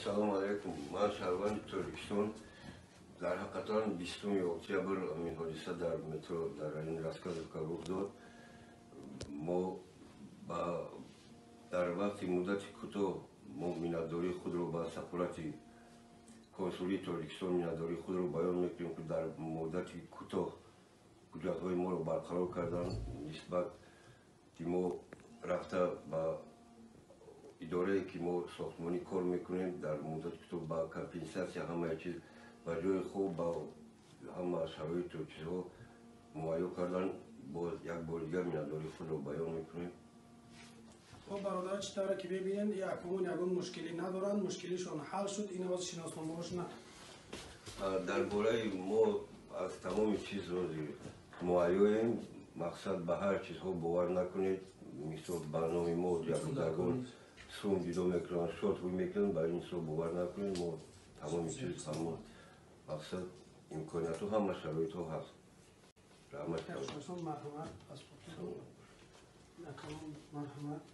Ассалому алайкум. Ман шаҳрванди Тоҷикистон. Дар ҳақиқатан 20 октябр ҳамин ҳодиса дар метро дар райони Рассказовка рух дод. Мо дар вақти муддати кӯтоҳ мо миннатдории худро ба сафорати консулии Тоҷикистон миннатдории худро баён мекунем, ки дар муддати кӯтоҳ ҳуҷҷатҳои моро барқарор карданд. Нисбат ки мо рафта ба идорае, ки мо сохтмонӣ кор мекунем, дар муддати кӯтоҳ ба компенсатсия, ҳамаи чиз, ба ҷои хуб, ба ҳама шароиту чизҳо муҳайё кардан. Боз як бори дигар миннатдории худро баён мекунем. Хоб, бародар, чӣ тавре ки мебинед, якумон ягон мушкилӣ надоранд, мушкилишон ҳал шуд. Ин ҳоз шиносномаҳошона. Дар бораи мо аз тамоми чиз рози муҳайёем. Мақсад, ба ҳар чизҳо бовар накунед. Мисол, ба номи мо ягон сум ҷудо мекунанд, шот рӯй мекунанд, ба ин чизҳо бовар накунед. Мо тамоми чиз, ҳамо мақсад, имкониятҳо, ҳама шароитҳо ҳаст. Раҳмат. Марҳамат, марҳамат.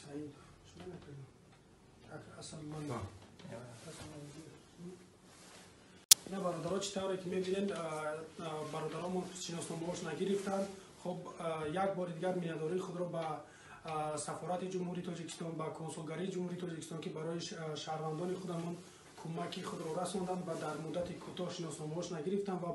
Саидов, шумо накардам. Асаллоев. На, бародаро, чӣ тавре ки мебинед, бародаромон шиносномаҳошона гирифтанд. Хоб, як бори дигар миннатдории худро ба сафорати Ҷумҳурии Тоҷикистон, ба консулгарии Ҷумҳурии Тоҷикистон, ки барои шаҳрвандони худамон кӯмаки худро расонданд ва дар муддати кӯтоҳ шиносномаҳошона гирифтанд ва